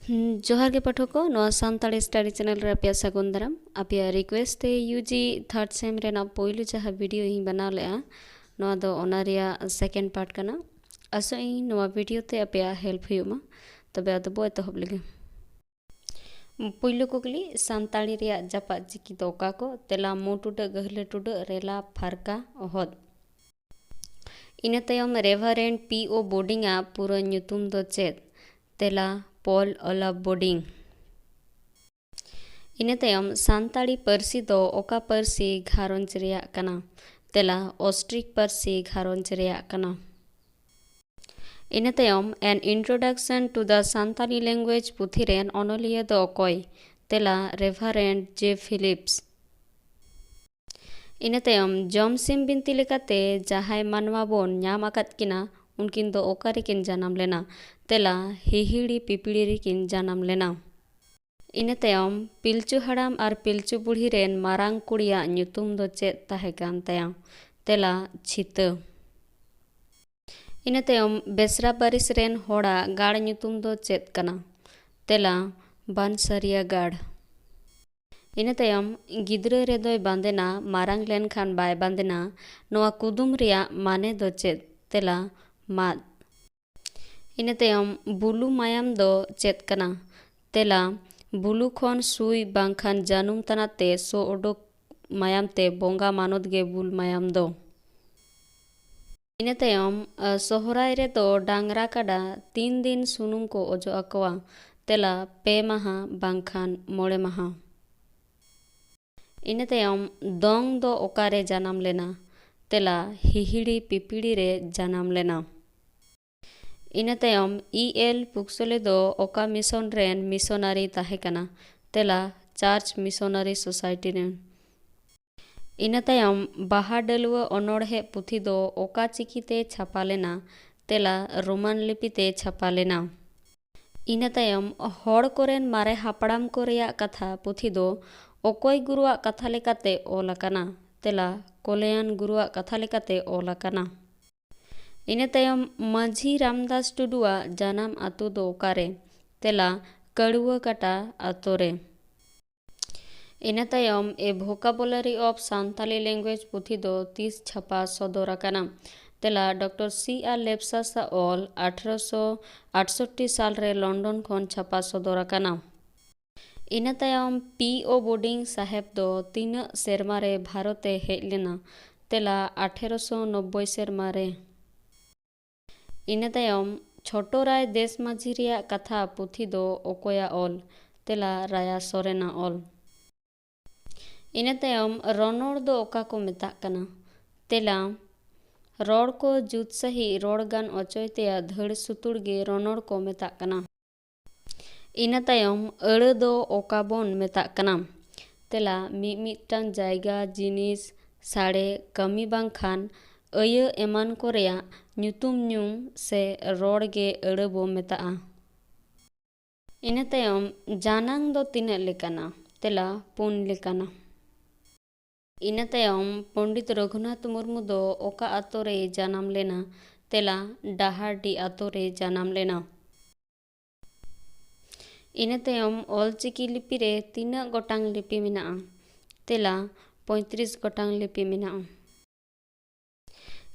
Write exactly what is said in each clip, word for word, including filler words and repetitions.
ᱦᱩᱸ, ᱡᱚᱦᱟᱨ ᱜᱮ ᱯᱟᱴᱷᱚᱠ ᱠᱚ, ᱱᱚᱣᱟ ᱥᱟᱱᱛᱟᱲᱤ study channel ᱨᱮ ᱟᱯᱮᱭᱟᱜ ᱥᱟᱹᱜᱩᱱ ᱫᱟᱨᱟᱢ᱾ ᱟᱯᱮᱭᱟᱜ request ᱛᱮ U G third sem ᱨᱮᱱᱟᱜ ᱯᱳᱭᱞᱳ ᱡᱟᱦᱟᱸ video ᱤᱧ ᱵᱮᱱᱟᱣ ᱞᱮᱫᱼᱟ, ᱱᱚᱣᱟ ᱫᱚ ᱚᱱᱟ ᱨᱮᱭᱟᱜ second part ᱠᱟᱱᱟ᱾ ᱟᱥᱚᱜ ᱟᱹᱧ ᱱᱚᱣᱟ video ᱛᱮ ᱟᱯᱮᱭᱟᱜ help ᱦᱩᱭᱩᱜ ᱢᱟ᱾ ᱛᱚᱵᱮ ᱟᱫᱚ ᱵᱚ ᱮᱛᱚᱦᱚᱵ ᱞᱮᱜᱮ᱾ ᱯᱩᱭᱞᱩ ᱠᱩᱠᱞᱤ, ᱥᱟᱱᱛᱟᱲᱤ ᱨᱮᱭᱟᱜ ᱡᱟᱯᱟᱜ ᱪᱤᱠᱤ ᱫᱚ ᱚᱠᱟ ᱠᱚ? ᱛᱮᱞᱟ, ᱢᱩ ᱴᱩᱰᱟᱹᱜ, ᱜᱟᱹᱦᱞᱟᱹ ᱴᱩᱰᱟᱹᱜ, ᱨᱮᱞᱟ, ᱯᱷᱟᱨᱠᱟ, ᱚᱦᱚᱫ᱾ ᱤᱱᱟᱹ ᱛᱟᱭᱚᱢ Reverend P O Bowding ᱟᱜ ᱯᱩᱨᱟᱹ ᱧᱩᱛᱩᱢ ᱫᱚ ᱪᱮᱫ? ᱛᱮᱞᱟ, ᱯᱚᱞ ᱚᱞᱟᱵ ᱵᱳᱰᱤᱝ᱾ ᱤᱱᱟᱹ ᱛᱟᱭᱚᱢ ᱥᱟᱱᱛᱟᱲᱤ ᱯᱟᱹᱨᱥᱤ ᱫᱚ ᱚᱠᱟ ᱯᱟᱹᱨᱥᱤ ᱜᱷᱟᱨᱚᱸᱡᱽ ᱨᱮᱭᱟᱜ ᱠᱟᱱᱟ? ᱛᱮᱞᱟ, ᱚᱥᱴᱨᱤᱠ ᱯᱟᱹᱨᱥᱤ ᱜᱷᱟᱨᱚᱸᱡᱽ ᱨᱮᱭᱟᱜ ᱠᱟᱱᱟ᱾ ᱤᱱᱟᱹ ᱛᱟᱭᱚᱢ An Introduction to the Santali Language ᱯᱩᱛᱷᱤ ᱨᱮᱱ ᱚᱱᱚᱞᱤᱭᱟᱹ ᱫᱚ ᱚᱠᱚᱭ? ᱛᱮᱞᱟ, Reverend J Phillips᱾ ᱤᱱᱟᱹ ᱛᱟᱭᱚᱢ ᱡᱚᱢᱥᱤᱢ ᱵᱤᱱᱛᱤ ᱞᱮᱠᱟᱛᱮ ᱡᱟᱦᱟᱸᱭ ᱢᱟᱱᱣᱟ ᱵᱚᱱ ᱧᱟᱢ ᱟᱠᱟᱫ ᱠᱤᱱᱟ, ᱩᱱᱠᱤᱱ ᱫᱚ ᱚᱠᱟ ᱨᱮᱠᱤᱱ ᱡᱟᱱᱟᱢ ᱞᱮᱱᱟ? ᱛᱮᱞᱟ, ᱦᱤᱦᱤᱲᱤ ᱯᱤᱯᱤᱲᱤ ᱨᱮᱠᱤᱱ ᱡᱟᱱᱟᱢ ᱞᱮᱱᱟ᱾ ᱤᱱᱟᱹ ᱛᱟᱭᱚᱢ ᱯᱤᱞᱪᱩ ᱦᱟᱲᱟᱢ ᱟᱨ ᱯᱤᱞᱪᱩ ᱵᱩᱲᱦᱤ ᱨᱮᱱ ᱢᱟᱨᱟᱝ ᱠᱩᱲᱤᱭᱟᱜ ᱧᱩᱛᱩᱢ ᱫᱚ ᱪᱮᱫ ᱛᱟᱦᱮᱸ ᱠᱟᱱ ᱛᱟᱭᱟ? ᱛᱮᱞᱟ, ᱪᱷᱤᱛᱟᱹ᱾ ᱤᱱᱟᱹ ᱛᱟᱭᱚᱢ ᱵᱮᱥᱨᱟ ᱯᱟᱹᱨᱤᱥ ᱨᱮᱱ ᱦᱚᱲᱟᱜ ᱜᱟᱲ ᱧᱩᱛᱩᱢ ᱫᱚ ᱪᱮᱫ ᱠᱟᱱᱟ? ᱛᱮᱞᱟ, ᱵᱟᱱᱥᱟᱨᱤᱭᱟ ᱜᱟᱲ᱾ ᱤᱱᱟᱹ ᱛᱟᱭᱚᱢ ᱜᱤᱫᱽᱨᱟᱹ ᱨᱮᱫᱚᱭ ᱵᱟᱸᱫᱮᱱᱟ, ᱢᱟᱨᱟᱝ ᱞᱮᱱᱠᱷᱟᱱ ᱵᱟᱭ ᱵᱟᱸᱫᱮᱱᱟ᱾ ᱱᱚᱣᱟ ᱠᱩᱫᱩᱢ ᱨᱮᱭᱟᱜ ᱢᱟᱱᱮ ᱫᱚ ᱪᱮᱫ? ᱛᱮᱞᱟ, ᱢᱟᱫ᱾ ᱤᱱᱟᱹ ᱛᱟᱭᱚᱢ ᱵᱩᱞᱩ ᱢᱟᱭᱟᱢ ᱫᱚ ᱪᱮᱫ ᱠᱟᱱᱟ? ᱛᱮᱞᱟ, ᱵᱩᱞᱩ ᱠᱷᱚᱱ ᱥᱩᱭ ᱵᱟᱝᱠᱷᱟᱱ ᱡᱟᱹᱱᱩᱢ ᱛᱟᱱᱟᱜ ᱛᱮ ᱥᱚ ᱩᱰᱩᱠ ᱢᱟᱭᱟᱢ ᱛᱮ ᱵᱚᱸᱜᱟ ᱢᱟᱱᱚᱛ ᱜᱮ ᱵᱩᱞ ᱢᱟᱭᱟᱢ ᱫᱚ᱾ ᱤᱱᱟᱹ ᱛᱟᱭᱚᱢ, ᱟ, ᱥᱚᱦᱨᱟᱭ ᱨᱮᱫᱚ ᱰᱟᱝᱨᱟ ᱠᱟᱰᱟ ᱛᱤᱱ ᱫᱤᱱ ᱥᱩᱱᱩᱢ ᱠᱚ ᱚᱡᱚᱜ ᱟᱠᱚᱣᱟ? ᱛᱮᱞᱟ, ᱯᱮ ᱢᱟᱦᱟ ᱵᱟᱝᱠᱷᱟᱱ ᱢᱚᱬᱮ ᱢᱟᱦᱟ᱾ ᱤᱱᱟᱹ ᱛᱟᱭᱚᱢ ᱫᱚᱝ ᱫᱚ ᱚᱠᱟᱨᱮ ᱡᱟᱱᱟᱢ ᱞᱮᱱᱟ? ᱛᱮᱞᱟ, ᱦᱤᱦᱤᱲᱤ ᱯᱤᱯᱤᱲᱤ ᱨᱮ ᱡᱟᱱᱟᱢ ᱞᱮᱱᱟ᱾ ᱤᱱᱟᱹ ᱛᱟᱭᱚᱢ ᱤ ᱮᱞ ᱯᱩᱠᱥᱚᱞᱮ ᱫᱚ ᱚᱠᱟ mission ᱨᱮᱱ missionary ᱛᱟᱦᱮᱸ ᱠᱟᱱᱟ? ᱛᱮᱞᱟ, Church Missionary Society ᱨᱮᱱ᱾ ᱤᱱᱟᱹ ᱛᱟᱭᱚᱢ ᱵᱟᱦᱟ ᱰᱟᱹᱞᱣᱟᱹ ᱚᱱᱚᱬᱦᱮ ᱯᱩᱛᱷᱤ ᱫᱚ ᱚᱠᱟ ᱪᱤᱠᱤ ᱛᱮ ᱪᱷᱟᱯᱟ ᱞᱮᱱᱟ? ᱛᱮᱞᱟ, Roman ᱞᱤᱯᱤ ᱛᱮ ᱪᱷᱟᱯᱟ ᱞᱮᱱᱟ᱾ ᱤᱱᱟᱹ ᱛᱟᱭᱚᱢ ᱦᱚᱲ ᱠᱚᱨᱮᱱ ᱢᱟᱨᱮ ᱦᱟᱯᱲᱟᱢ ᱠᱚ ᱨᱮᱭᱟᱜ ᱠᱟᱛᱷᱟ ᱯᱩᱛᱷᱤ ᱫᱚ ᱚᱠᱚᱭ ᱜᱩᱨᱩᱣᱟᱜ ᱠᱟᱛᱷᱟ ᱞᱮᱠᱟᱛᱮ ᱚᱞ ᱟᱠᱟᱱᱟ? ᱛᱮᱞᱟ, ᱠᱚᱞᱭᱟᱱ ᱜᱩᱨᱩᱣᱟᱜ ᱠᱟᱛᱷᱟ ᱞᱮᱠᱟᱛᱮ ᱚᱞ ᱟᱠᱟᱱᱟ᱾ ᱤᱱᱟᱹ ᱛᱟᱭᱚᱢ ᱢᱟᱹᱡᱷᱤ ᱨᱟᱢᱫᱟᱥ ᱴᱩᱰᱩᱣᱟᱜ ᱡᱟᱱᱟᱢ ᱟᱹᱛᱩ ᱫᱚ ᱚᱠᱟᱨᱮ? ᱛᱮᱞᱟ, ᱠᱟᱹᱲᱩᱣᱟᱹ ᱠᱟᱴᱟ ᱟᱛᱳ ᱨᱮ᱾ ᱤᱱᱟᱹ ᱛᱟᱭᱚᱢ A Vocabulary of Santali Language ᱯᱩᱛᱷᱤ ᱫᱚ ᱛᱤᱥ ᱪᱷᱟᱯᱟ ᱥᱚᱫᱚᱨ ᱟᱠᱟᱱᱟ? ᱛᱮᱞᱟ, ᱰᱚᱠᱴᱚᱨ ᱥᱤ ᱟᱨ ᱞᱮᱯᱥᱟᱥ ᱟᱜ ᱚᱞ ᱟᱴᱷᱨᱚᱥᱚ ᱟᱴᱥᱚᱴᱴᱤ ᱥᱟᱞ ᱨᱮ ᱞᱚᱱᱰᱚᱱ ᱠᱷᱚᱱ ᱪᱷᱟᱯᱟ ᱥᱚᱫᱚᱨ ᱟᱠᱟᱱᱟ᱾ ᱤᱱᱟᱹ ᱛᱟᱭᱚᱢ P O Boarding ᱥᱟᱦᱮᱵᱽ ᱫᱚ ᱛᱤᱱᱟᱹᱜ ᱥᱮᱨᱢᱟ ᱨᱮ ᱵᱷᱟᱨᱚᱛ ᱮ ᱦᱮᱡ ᱞᱮᱱᱟ? ᱛᱮᱞᱟ, ᱟᱴᱷᱮᱨᱚᱥᱚ ᱱᱚᱵᱵᱳᱭ ᱥᱮᱨᱢᱟ ᱨᱮ᱾ ᱤᱱᱟᱹ ᱛᱟᱭᱚᱢ ᱪᱷᱳᱴᱳ ᱨᱟᱭ ᱫᱮᱥ ᱢᱟᱹᱡᱷᱤ ᱨᱮᱭᱟᱜ ᱠᱟᱛᱷᱟ ᱯᱩᱛᱷᱤ ᱫᱚ ᱚᱠᱚᱭᱟᱜ ᱚᱞ? ᱛᱮᱞᱟ, ᱨᱟᱭᱟ ᱥᱚᱨᱮᱱᱟᱜ ᱚᱞ᱾ ᱤᱱᱟᱹ ᱛᱟᱭᱚᱢ ᱨᱚᱱᱚᱲ ᱫᱚ ᱚᱠᱟ ᱠᱚ ᱢᱮᱛᱟᱜ ᱠᱟᱱᱟ? ᱛᱮᱞᱟ, ᱨᱚᱲ ᱠᱚ ᱡᱩᱛ ᱥᱟᱺᱦᱤᱡ ᱨᱚᱲ ᱜᱟᱱ ᱚᱪᱚᱭ ᱛᱮᱭᱟᱜ ᱫᱷᱟᱹᱲ ᱥᱩᱛᱩᱲ ᱜᱮ ᱨᱚᱱᱚᱲ ᱠᱚ ᱢᱮᱛᱟᱜ ᱠᱟᱱᱟ᱾ ᱤᱱᱟᱹ ᱛᱟᱭᱚᱢ ᱟᱹᱲᱟᱹ ᱫᱚ ᱚᱠᱟ ᱵᱚᱱ ᱢᱮᱛᱟᱜ ᱠᱟᱱᱟ? ᱛᱮᱞᱟ, ᱢᱤᱫ ᱢᱤᱫᱴᱟᱝ ᱡᱟᱭᱜᱟ, ᱡᱤᱱᱤᱥ, ᱥᱟᱲᱮ, ᱠᱟᱹᱢᱤ ᱵᱟᱝᱠᱷᱟᱱ ᱟᱹᱭᱟᱹ ᱮᱢᱟᱱ ᱠᱚ ᱨᱮᱭᱟᱜ ᱧᱩᱛᱩᱢ ᱧᱩᱢ ᱥᱮ ᱨᱚᱲ ᱜᱮ ᱟᱹᱲᱟᱹ ᱵᱚ ᱢᱮᱛᱟᱜᱼᱟ᱾ ᱤᱱᱟᱹ ᱛᱟᱭᱚᱢ ᱡᱟᱱᱟᱝ ᱫᱚ ᱛᱤᱱᱟᱹᱜ ᱞᱮᱠᱟᱱᱟ? ᱛᱮᱞᱟ, ᱯᱩᱱ ᱞᱮᱠᱟᱱᱟ᱾ ᱤᱱᱟᱹ ᱛᱟᱭᱚᱢ ᱯᱚᱱᱰᱤᱛ ᱨᱚᱜᱷᱩᱱᱟᱛᱷ ᱢᱩᱨᱢᱩ ᱫᱚ ᱚᱠᱟ ᱟᱛᱳ ᱨᱮᱭ ᱡᱟᱱᱟᱢ ᱞᱮᱱᱟ? ᱛᱮᱞᱟ, ᱰᱟᱦᱟᱨᱰᱤ ᱟᱛᱳ ᱨᱮᱭ ᱡᱟᱱᱟᱢ ᱞᱮᱱᱟ᱾ ᱤᱱᱟᱹ ᱛᱟᱭᱚᱢ ᱚᱞᱪᱤᱠᱤ ᱞᱤᱯᱤ ᱨᱮ ᱛᱤᱱᱟᱹᱜ ᱜᱚᱴᱟᱝ ᱞᱤᱯᱤ ᱢᱮᱱᱟᱜᱼᱟ? ᱛᱮᱞᱟ, ᱯᱚᱸᱭᱛᱨᱤᱥ ᱜᱚᱴᱟᱝ ᱞᱤᱯᱤ ᱢᱮᱱᱟᱜᱼᱟ᱾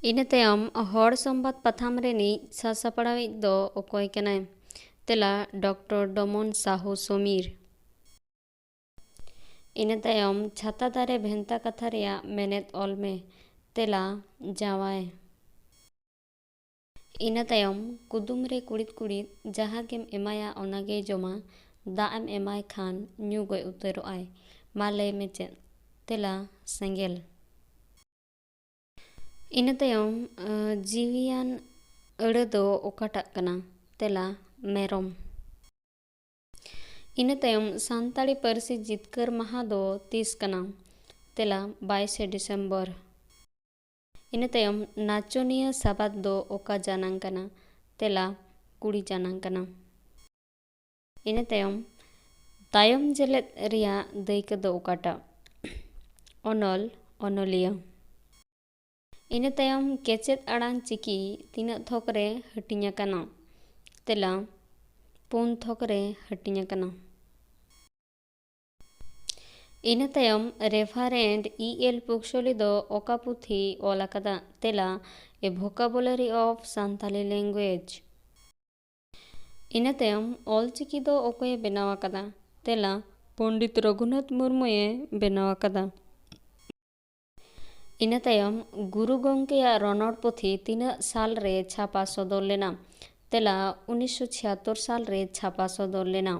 ᱤᱱᱟᱹ ᱛᱟᱭᱚᱢ ᱦᱚᱲ ᱥᱚᱢᱵᱟᱫ ᱯᱟᱛᱷᱟᱢ ᱨᱤᱱᱤᱡ ᱥᱟᱥᱟᱯᱲᱟᱣᱤᱡ ᱫᱚ ᱚᱠᱚᱭ ᱠᱟᱱᱟᱭ? ᱛᱮᱞᱟ, ᱰᱚᱠᱴᱚᱨ ᱰᱚᱢᱚᱱ ᱥᱟᱦᱩ ᱥᱚᱢᱤᱨ᱾ ᱤᱱᱟᱹ ᱛᱟᱭᱚᱢ ᱪᱷᱟᱛᱟ ᱫᱟᱨᱮ ᱵᱷᱮᱱᱛᱟ ᱠᱟᱛᱷᱟ ᱨᱮᱭᱟᱜ ᱢᱮᱱᱮᱫ ᱚᱞ ᱢᱮ᱾ ᱛᱮᱞᱟ, ᱡᱟᱶᱟᱭ᱾ ᱤᱱᱟᱹ ᱛᱟᱭᱚᱢ ᱠᱩᱫᱩᱢ ᱨᱮ ᱠᱩᱲᱤᱫ ᱠᱩᱲᱤᱫ ᱡᱟᱦᱟᱸ ᱜᱮᱢ ᱮᱢᱟᱭᱟ ᱚᱱᱟ ᱜᱮᱭ ᱡᱚᱢᱟ, ᱫᱟᱜ ᱮᱢ ᱮᱢᱟᱭ ᱠᱷᱟᱱ ᱧᱩ ᱜᱚᱡ ᱩᱛᱟᱹᱨᱚᱜ ᱟᱭ᱾ ᱢᱟ ᱞᱟᱹᱭ ᱢᱮ ᱪᱮᱫ? ᱛᱮᱞᱟ, ᱥᱮᱸᱜᱮᱞ᱾ ᱤᱱᱟᱹ ᱛᱟᱭᱚᱢ, ᱟᱸ, ᱡᱤᱣᱤᱭᱟᱱ ᱟᱹᱲᱟᱹ ᱫᱚ ᱚᱠᱟᱴᱟᱜ ᱠᱟᱱᱟ? ᱛᱮᱞᱟ, ᱢᱮᱨᱚᱢ᱾ ᱤᱱᱟᱹ ᱛᱟᱭᱚᱢ ᱥᱟᱱᱛᱟᱲᱤ ᱯᱟᱹᱨᱥᱤ ᱡᱤᱛᱠᱟᱹᱨ ᱢᱟᱦᱟ ᱫᱚ ᱛᱤᱥ ᱠᱟᱱᱟ? ᱛᱮᱞᱟ, ᱵᱟᱭᱤᱥᱮ ᱰᱤᱥᱮᱢᱵᱚᱨ᱾ ᱤᱱᱟᱹ ᱛᱟᱭᱚᱢ ᱱᱟᱪᱚᱱᱤᱭᱟᱹ ᱥᱟᱵᱟᱫ ᱫᱚ ᱚᱠᱟ ᱡᱟᱱᱟᱝ ᱠᱟᱱᱟ? ᱛᱮᱞᱟ, ᱠᱩᱲᱤ ᱡᱟᱱᱟᱝ ᱠᱟᱱᱟ᱾ ᱤᱱᱟᱹ ᱛᱟᱭᱚᱢ ᱛᱟᱭᱚᱢ ᱡᱮᱞᱮᱫ ᱨᱮᱭᱟᱜ ᱫᱟᱹᱭᱠᱟᱹ ᱫᱚ ᱚᱠᱟᱴᱟᱜ? ᱚᱱᱚᱞ, ᱚᱱᱚᱞᱤᱭᱟᱹ᱾ ᱤᱱᱟᱹ ᱛᱟᱭᱚᱢ ᱠᱮᱪᱮᱫ ᱟᱲᱟᱝ ᱪᱤᱠᱤ ᱛᱤᱱᱟᱹᱜ ᱛᱷᱚᱠ ᱨᱮ ᱦᱟᱹᱴᱤᱧ ᱟᱠᱟᱱᱟ? ᱛᱮᱞᱟ, ᱯᱩᱱ ᱛᱷᱚᱠ ᱨᱮ ᱦᱟᱹᱴᱤᱧ ᱟᱠᱟᱱᱟ᱾ ᱤᱱᱟᱹ ᱛᱟᱭᱚᱢ ᱨᱮᱵᱷᱟᱨᱮᱱᱰ ᱤ ᱮᱞ ᱯᱩᱠᱥᱚᱞᱤ ᱫᱚ ᱚᱠᱟ ᱯᱩᱛᱷᱤ ᱚᱞ ᱟᱠᱟᱫᱟ? ᱛᱮᱞᱟ, A Vocabulary of Santali Language᱾ ᱤᱱᱟᱹ ᱛᱟᱭᱚᱢ ᱚᱞᱪᱤᱠᱤ ᱫᱚ ᱚᱠᱚᱭᱮ ᱵᱮᱱᱟᱣ ᱟᱠᱟᱫᱟ? ᱛᱮᱞᱟ, ᱯᱚᱱᱰᱤᱛ ᱨᱚᱜᱷᱩᱱᱟᱛᱷ ᱢᱩᱨᱢᱩᱭᱮ ᱵᱮᱱᱟᱣ ᱟᱠᱟᱫᱟ᱾ ᱤᱱᱟᱹ ᱛᱟᱭᱚᱢ ᱜᱩᱨᱩ ᱜᱚᱢᱠᱮᱭᱟᱜ ᱨᱚᱱᱚᱲ ᱯᱩᱛᱷᱤ ᱛᱤᱱᱟᱹᱜ ᱥᱟᱞ ᱨᱮ ᱪᱷᱟᱯᱟ ᱥᱚᱫᱚᱨ ᱞᱮᱱᱟ? ᱛᱮᱞᱟ, ᱩᱱᱤᱥᱥᱚ ᱪᱷᱤᱭᱟᱛᱛᱳᱨ ᱥᱟᱞ ᱨᱮ ᱪᱷᱟᱯᱟ ᱥᱚᱫᱚᱨ ᱞᱮᱱᱟ᱾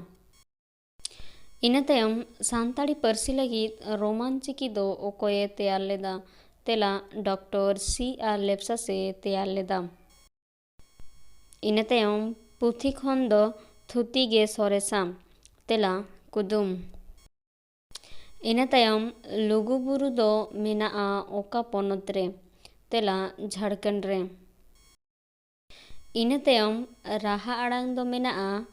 ᱤᱱᱟᱹ ᱛᱟᱭᱚᱢ ᱥᱟᱱᱛᱟᱲᱤ ᱯᱟᱹᱨᱥᱤ ᱞᱟᱹᱜᱤᱫ ᱨᱳᱢᱟᱱ ᱪᱤᱠᱤ ᱫᱚ ᱚᱠᱚᱭᱮ ᱛᱮᱭᱟᱨ ᱞᱮᱫᱟ? ᱛᱮᱞᱟ, ᱰᱚᱠᱴᱚᱨ ᱥᱤ ᱟᱨ ᱞᱮᱯᱥᱟᱥ ᱮ ᱛᱮᱭᱟᱨ ᱞᱮᱫᱟ᱾ ᱤᱱᱟᱹ ᱛᱟᱭᱚᱢ ᱯᱩᱛᱷᱤ ᱠᱷᱚᱱ ᱫᱚ ᱛᱷᱩᱛᱤ ᱜᱮ ᱥᱚᱨᱮᱥᱟ᱾ ᱛᱮᱞᱟ, ᱠᱩᱫᱩᱢ᱾ ᱤᱱᱟᱹ ᱛᱟᱭᱚᱢ ᱞᱩᱜᱩᱵᱩᱨᱩ ᱫᱚ ᱢᱮᱱᱟᱜᱼᱟ ᱚᱠᱟ ᱯᱚᱱᱚᱛ ᱨᱮ? ᱛᱮᱞᱟ, ᱡᱷᱟᱲᱠᱷᱚᱸᱰ ᱨᱮ᱾ ᱤᱱᱟᱹ ᱛᱟᱭᱚᱢ ᱨᱟᱦᱟ ᱟᱲᱟᱝ ᱫᱚ ᱢᱮᱱᱟᱜᱼᱟ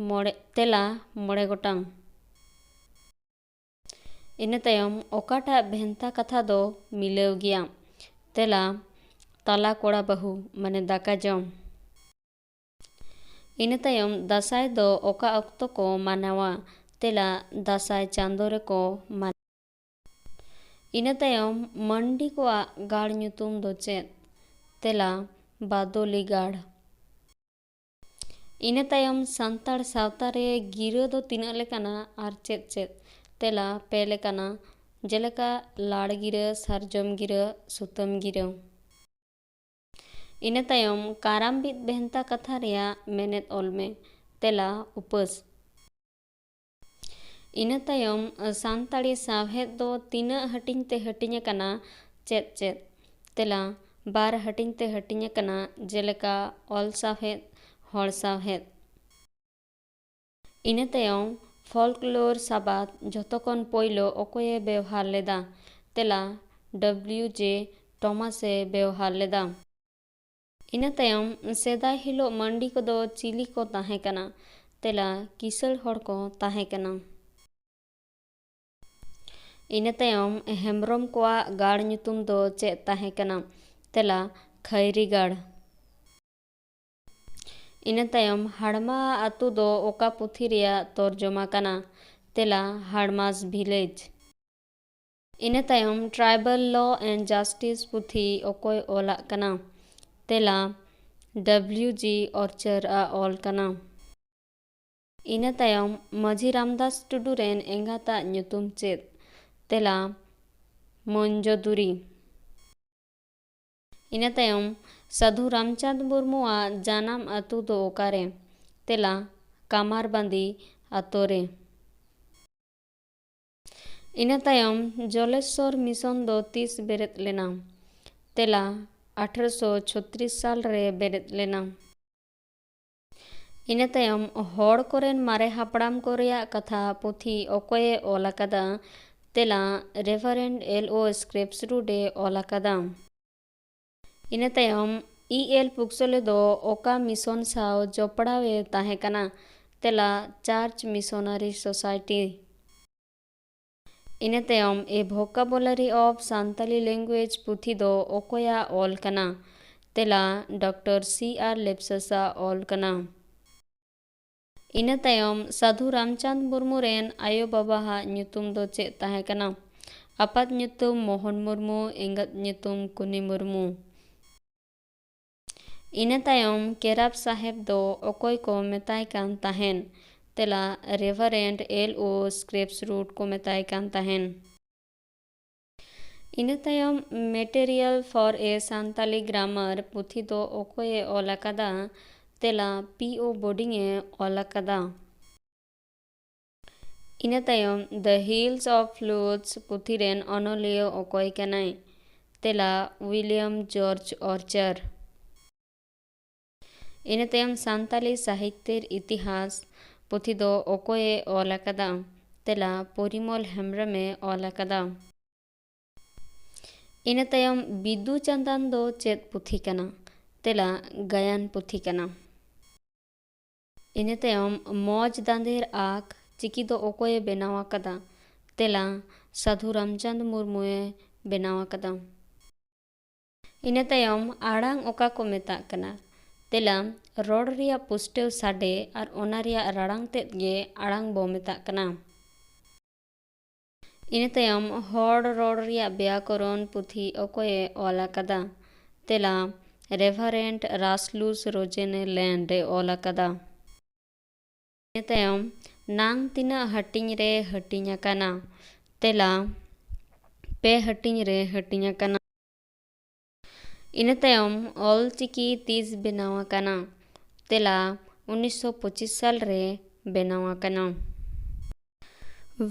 ᱢᱚᱬᱮ, ᱛᱮᱞᱟ, ᱢᱚᱬᱮ ᱜᱚᱴᱟᱝ᱾ ᱤᱱᱟᱹ ᱛᱟᱭᱚᱢ ᱚᱠᱟᱴᱟᱜ ᱵᱷᱮᱱᱛᱟ ᱠᱟᱛᱷᱟ ᱫᱚ ᱢᱤᱞᱟᱹᱣ ᱜᱮᱭᱟ? ᱛᱮᱞᱟ, ᱛᱟᱞᱟ ᱠᱚᱲᱟ ᱵᱟᱹᱦᱩ, ᱢᱟᱱᱮ ᱫᱟᱠᱟ ᱡᱚᱢ᱾ ᱤᱱᱟᱹ ᱛᱟᱭᱚᱢ ᱫᱟᱸᱥᱟᱭ ᱫᱚ ᱚᱠᱟ ᱚᱠᱛᱚ ᱠᱚ ᱢᱟᱱᱟᱣᱟ? ᱛᱮᱞᱟ, ᱫᱟᱸᱥᱟᱭ ᱪᱟᱸᱫᱳ ᱨᱮᱠᱚ ᱢᱟᱱᱟᱣᱟ᱾ ᱤᱱᱟᱹ ᱛᱟᱭᱚᱢ ᱢᱟᱱᱰᱤ ᱠᱚᱣᱟᱜ ᱜᱟᱲ ᱧᱩᱛᱩᱢ ᱫᱚ ᱪᱮᱫ? ᱛᱮᱞᱟ, ᱵᱟᱫᱚᱞᱤ ᱜᱟᱲ᱾ ᱤᱱᱟᱹ ᱛᱟᱭᱚᱢ ᱥᱟᱱᱛᱟᱲ ᱥᱟᱶᱛᱟ ᱨᱮ ᱜᱤᱨᱟᱹ ᱫᱚ ᱛᱤᱱᱟᱹᱜ ᱞᱮᱠᱟᱱᱟ ᱟᱨ ᱪᱮᱫ ᱪᱮᱫ? ᱛᱮᱞᱟ, ᱯᱮ ᱞᱮᱠᱟᱱᱟ, ᱡᱮᱞᱮᱠᱟ ᱞᱟᱲ ᱜᱤᱨᱟᱹ, ᱥᱟᱨᱡᱚᱢ ᱜᱤᱨᱟᱹ, ᱥᱩᱛᱟᱹᱢ ᱜᱤᱨᱟᱹ᱾ ᱤᱱᱟᱹ ᱛᱟᱭᱚᱢ ᱠᱟᱨᱟᱢ ᱵᱤᱫ ᱵᱷᱮᱱᱛᱟ ᱠᱟᱛᱷᱟ ᱨᱮᱭᱟᱜ ᱢᱮᱱᱮᱫ ᱚᱞ ᱢᱮ᱾ ᱛᱮᱞᱟ, ᱩᱯᱟᱹᱥ᱾ ᱤᱱᱟᱹ ᱛᱟᱭᱚᱢ ᱥᱟᱱᱛᱟᱲᱤ ᱥᱟᱶᱦᱮᱫ ᱫᱚ ᱛᱤᱱᱟᱹᱜ ᱦᱟᱹᱴᱤᱧ ᱛᱮ ᱦᱟᱹᱴᱤᱧ ᱟᱠᱟᱱᱟ? ᱪᱮᱫ ᱪᱮᱫ? ᱛᱮᱞᱟ, ᱵᱟᱨ ᱦᱟᱹᱴᱤᱧ ᱛᱮ ᱦᱟᱹᱴᱤᱧ ᱟᱠᱟᱱᱟ, ᱡᱮᱞᱮᱠᱟ ᱚᱞ ᱥᱟᱶᱦᱮᱫ, ᱦᱚᱲ ᱥᱟᱶᱦᱮᱫ᱾ ᱤᱱᱟᱹ ᱛᱟᱭᱚᱢ ᱯᱷᱚᱞᱠᱞᱳᱨ ᱥᱟᱵᱟᱫ ᱡᱷᱚᱛᱚ ᱠᱷᱚᱱ ᱯᱳᱭᱞᱳ ᱚᱠᱚᱭᱮ ᱵᱮᱣᱦᱟᱨ ᱞᱮᱫᱟ? ᱛᱮᱞᱟ, ᱰᱟᱵᱽᱞᱤᱭᱩ ᱡᱮ ᱴᱚᱢᱟᱥ ᱮ ᱵᱮᱣᱦᱟᱨ ᱞᱮᱫᱟ᱾ ᱤᱱᱟᱹ ᱛᱟᱭᱚᱢ ᱥᱮᱫᱟᱭ ᱦᱤᱞᱳᱜ ᱢᱟᱹᱱᱰᱤ ᱠᱚᱫᱚ ᱪᱤᱞᱤ ᱠᱚ ᱛᱟᱦᱮᱸ ᱠᱟᱱᱟ? ᱛᱮᱞᱟ, ᱠᱤᱥᱟᱹᱬ ᱦᱚᱲ ᱠᱚ ᱛᱟᱦᱮᱸ ᱠᱟᱱᱟ᱾ ᱤᱱᱟᱹ ᱛᱟᱭᱚᱢ ᱦᱮᱢᱵᱽᱨᱚᱢ ᱠᱚᱣᱟᱜ ᱜᱟᱲ ᱧᱩᱛᱩᱢ ᱫᱚ ᱪᱮᱫ ᱛᱟᱦᱮᱸ ᱠᱟᱱᱟ? ᱛᱮᱞᱟ, ᱠᱷᱟᱭᱨᱤ ᱜᱟᱲ᱾ ᱤᱱᱟᱹ ᱛᱟᱭᱚᱢ ᱦᱟᱲᱢᱟ ᱟᱹᱛᱩ ᱫᱚ ᱚᱠᱟ ᱯᱩᱛᱷᱤ ᱨᱮᱭᱟᱜ ᱛᱚᱨᱡᱚᱢᱟ ᱠᱟᱱᱟ? ᱛᱮᱞᱟ, Harma's Village᱾ ᱤᱱᱟᱹ ᱛᱟᱭᱚᱢ Tribal Law and Justice ᱯᱩᱛᱷᱤ ᱚᱠᱚᱭ ᱚᱞᱟᱜ ᱠᱟᱱᱟ? ᱛᱮᱞᱟ, W G Archer ᱟᱜ ᱚᱞ ᱠᱟᱱᱟ᱾ ᱤᱱᱟᱹ ᱛᱟᱭᱚᱢ ᱢᱟᱹᱡᱷᱤ ᱨᱟᱢᱫᱟᱥ ᱴᱩᱰᱩ ᱨᱮᱱ ᱮᱸᱜᱟᱛᱟᱜ ᱧᱩᱛᱩᱢ ᱪᱮᱫ? ᱛᱮᱞᱟ, ᱢᱚᱧᱡᱚᱫᱩᱨᱤ᱾ ᱤᱱᱟᱹ ᱛᱟᱭᱚᱢ ᱥᱟᱹᱫᱷᱩ ᱨᱟᱢᱪᱟᱸᱫᱽ ᱢᱩᱨᱢᱩᱣᱟᱜ ᱡᱟᱱᱟᱢ ᱟᱹᱛᱩ ᱫᱚ ᱚᱠᱟᱨᱮ? ᱛᱮᱞᱟ, ᱠᱟᱢᱟᱨᱵᱟᱸᱫᱤ ᱟᱛᱳ ᱨᱮ᱾ ᱤᱱᱟᱹ ᱛᱟᱭᱚᱢ ᱡᱚᱞᱮᱥᱥᱚᱨ ᱢᱤᱥᱚᱱ ᱫᱚ ᱛᱤᱥ ᱵᱮᱨᱮᱫ ᱞᱮᱱᱟ? ᱛᱮᱞᱟ, ᱟᱴᱷᱨᱚᱥᱚ ᱪᱷᱚᱛᱨᱤᱥ ᱥᱟᱞ ᱨᱮ ᱵᱮᱨᱮᱫ ᱞᱮᱱᱟ᱾ ᱤᱱᱟᱹ ᱛᱟᱭᱚᱢ ᱦᱚᱲ ᱠᱚᱨᱮᱱ ᱢᱟᱨᱮ ᱦᱟᱯᱲᱟᱢ ᱠᱚ ᱨᱮᱭᱟᱜ ᱠᱟᱛᱷᱟ ᱯᱩᱛᱷᱤ ᱚᱠᱚᱭᱮ ᱚᱞ ᱟᱠᱟᱫᱟ? ᱛᱮᱞᱟ, Reverend L O Scripps Root ᱮ ᱚᱞ ᱟᱠᱟᱫᱟ᱾ ᱤᱱᱟᱹ ᱛᱟᱭᱚᱢ E L Pugsley ᱫᱚ ᱚᱠᱟ mission ᱥᱟᱶ ᱡᱚᱯᱲᱟᱣ ᱮ ᱛᱟᱦᱮᱸ ᱠᱟᱱᱟ? ᱛᱮᱞᱟ, Church Missionary Society᱾ ᱤᱱᱟᱹ ᱛᱟᱭᱚᱢ A Vocabulary of Santali Language ᱯᱩᱛᱷᱤ ᱫᱚ ᱚᱠᱚᱭᱟᱜ ᱚᱞ ᱠᱟᱱᱟ? ᱛᱮᱞᱟ, ᱰᱚᱠᱴᱚᱨ C R Lepsius ᱟᱜ ᱚᱞ ᱠᱟᱱᱟ᱾ ᱤᱱᱟᱹ ᱛᱟᱭᱚᱢ ᱥᱟᱹᱫᱷᱩ ᱨᱟᱢᱪᱟᱸᱫᱽ ᱢᱩᱨᱢᱩ ᱨᱮᱱ ᱟᱭᱳ ᱵᱟᱵᱟᱣᱟᱜ ᱧᱩᱛᱩᱢ ᱫᱚ ᱪᱮᱫ ᱛᱟᱦᱮᱸ ᱠᱟᱱᱟ? ᱟᱯᱟᱛ ᱧᱩᱛᱩᱢ ᱢᱳᱦᱚᱱ ᱢᱩᱨᱢᱩ, ᱮᱸᱜᱟᱛ ᱧᱩᱛᱩᱢ ᱠᱩᱱᱤ ᱢᱩᱨᱢᱩ᱾ ᱤᱱᱟᱹ ᱛᱟᱭᱚᱢ ᱠᱮᱨᱟᱵ ᱥᱟᱦᱮᱵ ᱫᱚ ᱚᱠᱚᱭ ᱠᱚ ᱢᱮᱛᱟᱭ ᱠᱟᱱ ᱛᱟᱦᱮᱱ? ᱛᱮᱞᱟ, Reverend L O Scripps Root ᱠᱚ ᱢᱮᱛᱟᱭ ᱠᱟᱱ ᱛᱟᱦᱮᱱ᱾ ᱤᱱᱟᱹ ᱛᱟᱭᱚᱢ Material for a Santali Grammar ᱯᱩᱛᱷᱤ ᱫᱚ ᱚᱠᱚᱭᱮ ᱚᱞ ᱟᱠᱟᱫᱟ? ᱛᱮᱞᱟ, P O Bowding ᱮ ᱚᱞ ᱟᱠᱟᱫᱟ᱾ ᱤᱱᱟᱹ ᱛᱟᱭᱚᱢ The Hills of Flutes ᱯᱩᱛᱷᱤ ᱨᱮᱱ ᱚᱱᱚᱞᱤᱭᱟᱹ ᱚᱠᱚᱭ ᱠᱟᱱᱟᱭ? ᱛᱮᱞᱟ, William George Archer᱾ ᱤᱱᱟᱹ ᱛᱟᱭᱚᱢ ᱥᱟᱱᱛᱟᱞᱤ ᱥᱟᱦᱤᱛᱭᱚ ᱤᱛᱤᱦᱟᱥ ᱯᱩᱛᱷᱤ ᱫᱚ ᱚᱠᱚᱭᱮ ᱚᱞ ᱟᱠᱟᱫᱟ? ᱛᱮᱞᱟ, ᱯᱚᱨᱤᱢᱚᱞ ᱦᱮᱢᱵᱨᱚᱢ ᱮ ᱚᱞ ᱟᱠᱟᱫᱟ᱾ ᱤᱱᱟᱹ ᱛᱟᱭᱚᱢ ᱵᱤᱫᱩ ᱪᱟᱸᱫᱟᱱ ᱫᱚ ᱪᱮᱫ ᱯᱩᱛᱷᱤ ᱠᱟᱱᱟ? ᱛᱮᱞᱟ, ᱜᱟᱭᱟᱱ ᱯᱩᱛᱷᱤ ᱠᱟᱱᱟ᱾ ᱤᱱᱟᱹ ᱛᱟᱭᱚᱢ ᱢᱚᱡᱽ ᱫᱟᱸᱫᱮᱨ ᱟᱸᱠ ᱪᱤᱠᱤ ᱫᱚ ᱚᱠᱚᱭᱮ ᱵᱮᱱᱟᱣ ᱟᱠᱟᱫᱟ? ᱛᱮᱞᱟ, ᱥᱟᱹᱫᱷᱩ ᱨᱟᱢᱪᱟᱸᱫᱽ ᱢᱩᱨᱢᱩᱭ ᱵᱮᱱᱟᱣ ᱟᱠᱟᱫᱟ᱾ ᱤᱱᱟᱹ ᱛᱟᱭᱚᱢ ᱟᱲᱟᱝ ᱚᱠᱟ ᱠᱚ ᱢᱮᱛᱟᱜ ᱠᱟᱱᱟ? ᱛᱮᱞᱟ, ᱨᱚᱲ ᱨᱮᱭᱟᱜ ᱯᱩᱥᱴᱟᱹᱣ ᱥᱟᱰᱮ ᱟᱨ ᱚᱱᱟ ᱨᱮᱭᱟᱜ ᱨᱟᱲᱟᱝ ᱛᱮᱫ ᱜᱮ ᱟᱲᱟᱝ ᱵᱚ ᱢᱮᱛᱟᱜ ᱠᱟᱱᱟ᱾ ᱤᱱᱟᱹ ᱛᱟᱭᱚᱢ ᱦᱚᱲ ᱨᱚᱲ ᱨᱮᱭᱟᱜ ᱵᱮᱭᱟᱠᱚᱨᱚᱱ ᱯᱩᱛᱷᱤ ᱚᱠᱚᱭᱮ ᱚᱞ ᱟᱠᱟᱫᱟ? ᱛᱮᱞᱟ, ᱨᱮᱵᱷᱟᱨᱮᱱᱰ ᱨᱟᱥᱞᱩᱥ ᱨᱳᱡᱮᱱᱮ ᱞᱮᱱᱰ ᱮ ᱚᱞ ᱟᱠᱟᱫᱟ᱾ ᱤᱱᱟᱹ ᱛᱟᱭᱚᱢ ᱱᱟᱝ ᱛᱤᱱᱟᱹᱜ ᱦᱟᱹᱴᱤᱧ ᱨᱮ ᱦᱟᱹᱴᱤᱧ ᱟᱠᱟᱱᱟ? ᱛᱮᱞᱟ, ᱯᱮ ᱦᱟᱹᱴᱤᱧ ᱨᱮ ᱦᱟᱹᱴᱤᱧ ᱟᱠᱟᱱᱟ᱾ ᱤᱱᱟᱹ ᱛᱟᱭᱚᱢ ᱚᱞ ᱪᱤᱠᱤ ᱛᱤᱥ ᱵᱮᱱᱟᱣ ᱟᱠᱟᱱᱟ? ᱛᱮᱞᱟ, ᱩᱱᱤᱥᱥᱚ ᱯᱚᱸᱪᱤᱥ ᱥᱟᱞ ᱨᱮ ᱵᱮᱱᱟᱣ ᱟᱠᱟᱱᱟ᱾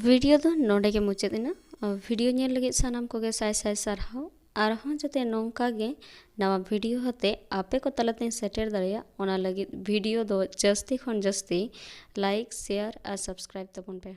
ᱵᱷᱤᱰᱤᱭᱳ ᱫᱚ ᱱᱚᱰᱮ ᱜᱮ ᱢᱩᱪᱟᱹᱫ ᱮᱱᱟ᱾ ᱵᱷᱤᱰᱤᱭᱳ ᱧᱮᱞ ᱞᱟᱹᱜᱤᱫ ᱥᱟᱱᱟᱢ ᱠᱚᱜᱮ ᱥᱟᱭ ᱥᱟᱭ ᱥᱟᱨᱦᱟᱣ᱾ ᱟᱨᱦᱚᱸ ᱡᱟᱛᱮ ᱱᱚᱝᱠᱟ ᱜᱮ ᱱᱟᱣᱟ ᱵᱷᱤᱰᱤᱭᱳ ᱦᱟᱛᱮ ᱟᱯᱮ ᱠᱚ ᱛᱟᱞᱟᱛᱮᱧ ᱥᱮᱴᱮᱨ ᱫᱟᱲᱮᱭᱟᱜ, ᱚᱱᱟ ᱞᱟᱹᱜᱤᱫ ᱵᱷᱤᱰᱤᱭᱳ ᱫᱚ ᱡᱟᱹᱥᱛᱤ ᱠᱷᱚᱱ ᱡᱟᱹᱥᱛᱤ ᱞᱟᱭᱤᱠ, ᱥᱮᱭᱟᱨ ᱟᱨ ᱥᱟᱵᱥᱠᱨᱟᱭᱤᱵ ᱛᱟᱵᱚᱱ ᱯᱮ᱾